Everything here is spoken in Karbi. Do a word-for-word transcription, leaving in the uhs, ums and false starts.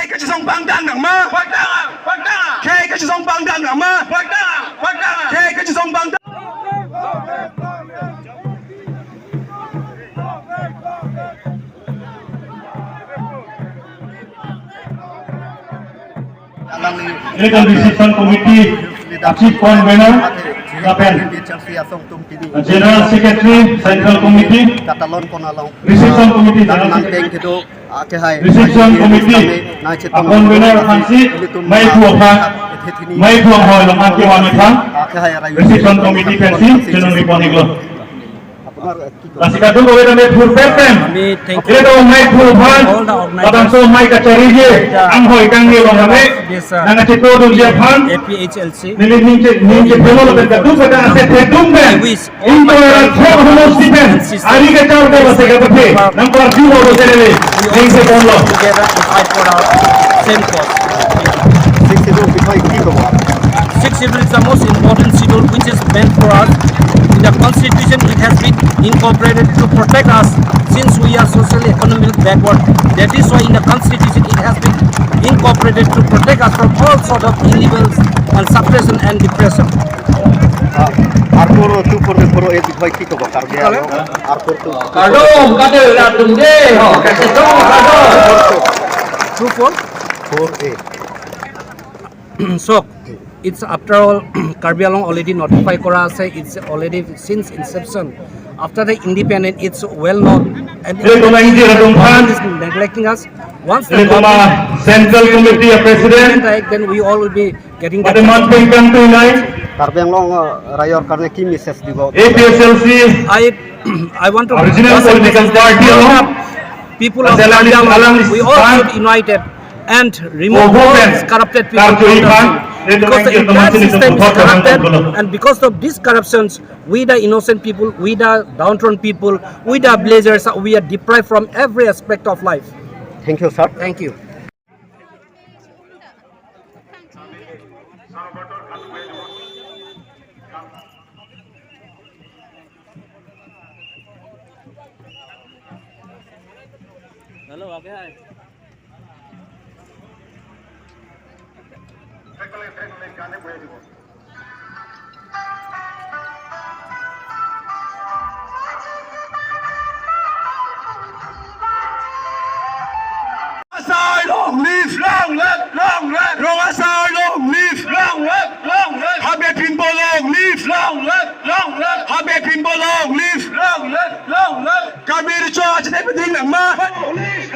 Kachisong pangdang nang ma? Pangdang, pangdang. Khei kachisong pangdang nang ma? Pangdang, pangdang. Khei kachisong pangdang. Ilitum reception committee a chief convener lapen general secretary central committee, reception committee general secretary, reception committee a convener aphansi maiphu aphan, maiphu anghoi along an kevan aphan reception committee pensi chiningri pon-iklo. Lasi kadokave ta maiphu pet pen. Ami thank you. Ilitum maiphu aphan, all the organizers. Labangso mai kachariji anghoi kangni along hame, this, uh, nangkachetongdunji aphan, A P H L C, neli ning che-, ning chethelo lapen kadokave ta ase thedung pen, we wish all my ingkoi ra friends, thek homosti pen, and sisters, ari kacharli kave ase kapathe nangkarju abo se neli ning cheponlo. Together and fight for our same cause. Sixth Schedule বিষয়ে কি ক'ব? Sixth Schedule is the most important schedule which is meant for us. In the Constitution, it has been incorporated to protect us since we are socially economically backward. That is why in the Constitution, it has been incorporated to protect us from all sort of ill evils and suppression and depression. আহ, আৰ্কৰ two four four A বিষয়ে কি ক'ব? কাৰ্বি আংলং আৰ্কৰ two, kardom, kardom, latum de, ho, kardom, kardom. Two four? Four A. So, it's after all, Karbi Anglong already notify kora ase, it's already since inception. After the independent, it's well known. And ilitum a-N G O atum aphan, is neglecting us. Once the ilitum a government Central Committee a President, then we all will be getting the mate man pengkan tu inai. Karbi Anglong, আহ, ৰাইজৰ কাৰণে কি মেছেজ দিব? A P H L C, I, I want to original political party along, people of Karbi Anglong, we all should united and remove all these corrupted people from the system, because the entire system is corrupted, and because of these corruptions, we the innocent people, we the downtrodden people, we the villagers, we are deprived from every aspect of life. Thank you, sir. Thank you. Hello, okay, hi. Asar, long live, long live, long live. Rong Asar, long live, long live, long live. Habe Phimbo, long live, long live, long live. Habe Phimbo, long live, long live, long live. Karbi Riso Aje Dei Pading Nangma. Long live.